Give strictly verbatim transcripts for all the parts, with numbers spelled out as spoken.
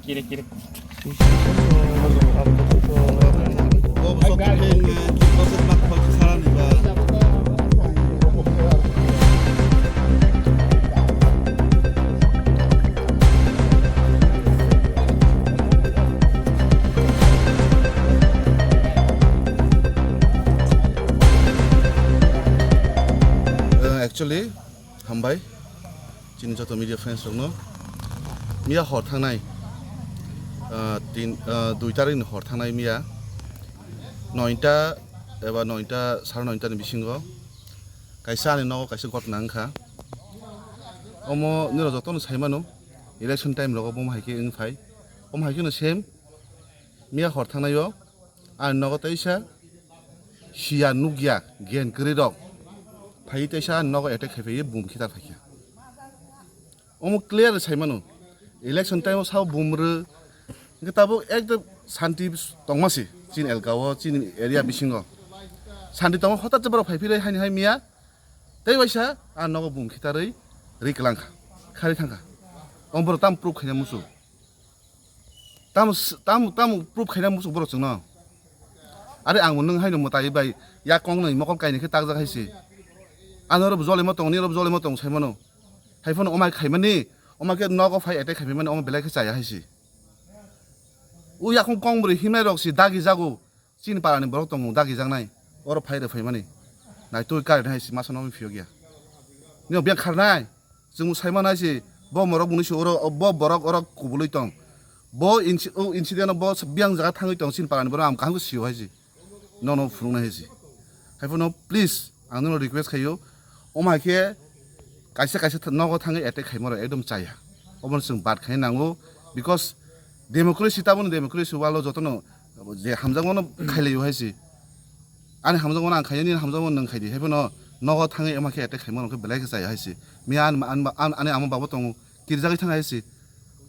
Kiri kiri. Actually, hambai chini joto media friends rokno. Miya hor thangnai, ah, tin, ah, dui tarikni hor thangnai miya noita eba noita, sare noita ni bisingo kaisa ani nogo kaisa ghotna wngkha. Omo nirok jotono sai mano, election time rogo bo hai khe wng phai. Omo hai kheno same miya hor thangnai o ani nogo teisa siya nukya gen kwrwi rok phai teisa ani nogo attack khai phai bum khitar phaikha. Omo clear sai mano, election time o sao bum rw hwnkhe tabuk ekdom shanti tongma se chini elka o, chini area bisingo shanti tongma, hothat se borok phai phirwi haini hai miya tei waisa ani nogo bum khitarwi rwi kwlang kha, kharwi thang kha. Omo borok tamo proof khaina muchung. Tamo s-, tamo, tamo proof khaina muchung borok chwngno. Are ang bo nwng haino mwtai bai yak kong nai mokol kainwi khe takjak hai se. Ano oro bo jolima tongo, nini oro bo jolima tongo sai mano. Hai phano omai khaimani, omai khe nogo phai attack khaimani, omo belai khe chaya hai se. O yakung kong bwrwi himnai rok se dagi jago. Chini parani borok tongo dagijaknai, oro phai rw phaimani. Naitugwi current hai se masa nokni phiyok ya. Nini biyang kharnai, chwngno sai manai se, bo morok buni se oro, bo borok oro kubulwi tong. Bo inci-, o incident o bo biyang jaga thangwi tong, chini parani borok ang kaham khe sio hai se. Nono phunuknai hai se. Hai phano please, ang nono request khaio, omo hai khe kaisa kaisa th-, nogo thangwi attack khaima rok ekdom chaya. Obono chwng bad khaina nango, because democracy, tabukni democracy world o jotono je hamjakmano khailaio hai se. Ani hamjakmano ang khainai, nini hamjakmano nwng khaidi. Hai phano nogo thangwi omo khe attack khaima rok khe belai khe chaya hai se. Miya ani, ani, ani, ani ama babo tongo, kirjagwi thang hai se.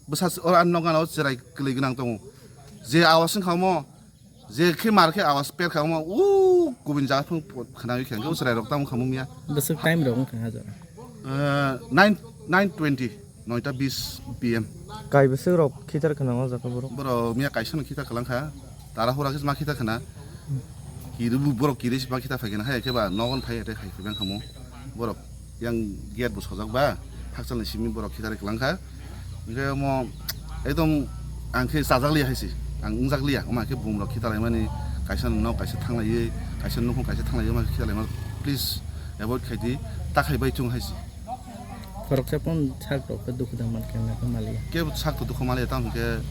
Bwsa oro ani nok gana o chwrai kwlwi gwnang tongo. Je awas wngkha omo, je khe mar khe awas per kha omo, u kubun jaga phung khwnawi khe hwnkhe o chwrai rok tamo khamung ya. Bwswk time rok wngkha ha jora? Eh, nine, nine twenty, noita bis P M. Kai bwswk rok khitar khwna o jaga borok? Borok miya kaisa no khitar kwlang kha. Tara hura khe ma khitar khwna. Kiri bu borok kiri si ma khitar phai khwna hai khe ba nogon phai attack khai phai bang khamu. Borok yang gate bo sojak ba, hakchal ni simi borok khitar kwlang kha. Hingke omo ekdom ang khe chajak liya hai se, ang wngjak liya, omo hai khe bumrok khitalai mani, kaisa nok kaisa thanglaiwi, kaisa nukhung kaisa thanglaiwi, omo khitalai mani, please avoid khai di, ta khai bai thung hai se. Khoroksa pon sak rok khe dukhu da man khe na khe maliya. Kebo sak to dukhu maliya, tamo hingke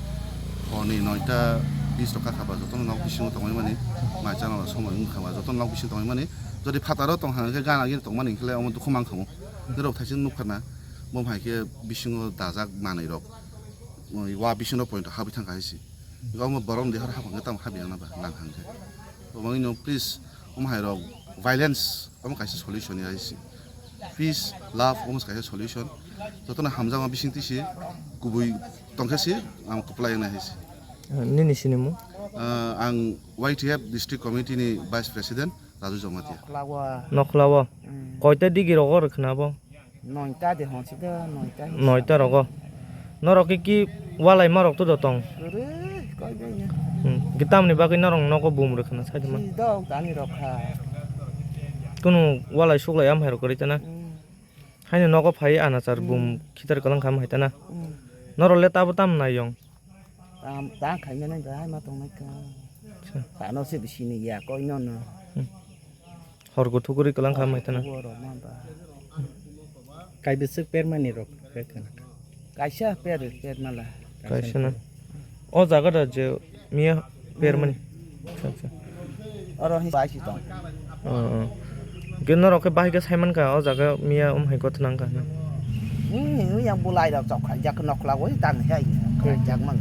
horni noita bis rok kakha ba jotono nok bisingo tongwi mani, mai chana somoi wngkha ba jotono nok bisingo tongwi mani, jodi phataro tong hang khe gana gini tong mani hingkhe le omo dukhu mang khamu. Norok thaising nukharna, bo hai khe bisingo dajak manwi rok, wa bisingo point habwi thangkha hai se. Omo borok ni dehor haphang khe tamo habya na ba nang hang khe. Omo ino please, omo hai rok violence, omo kaisa solution ya hai se. Peace, love, omo kaisa solution. Jotono hamjakma bising twi se kubui tongkhe se ang kwplai wngnai hai se. Nini sinimung? Ah, ang Y T F District Committee ni Vice President. Raju Jamatia. Nokhlawa. Nokhlawa. Mm. Koita digi rogo rwkhwna bo? Noita de hwnsi de, noita. Noita rogo. Norok ki, ki walai ma rok to do tong? Kwrwi, koi de ya. Hmm. Ki tamni bagwi norok nogo bum rwkhwna sai de ma? Ki dok tani rok kha. Kunu walai suklai am hai rok kwrwi tana? Hmm. Haino nogo phai anachar bum khitar kwlang kham hai tana? Hmm. Norok le tabo tam nai yong? Tam, tam khaimani bai ma tongnai ka. Ano se bisi ni ya koi no no. Hmm. Hor go thuguri kalang kha mai tana. Hor go ro ma ba. Kai bisik per mani rok pe kana. Kaisa per, per mala. Kaisa na. O jaga da je miya per mani. Acha, acha. Oro hi bai si tong. Oh, oh. Ke norok khe bahai khe sai man kha, o jaga miya um hai gothnang kha na. Hmm, yang bulai rok chok khai jak nok la oi tan hai. Hmm. Jak mang.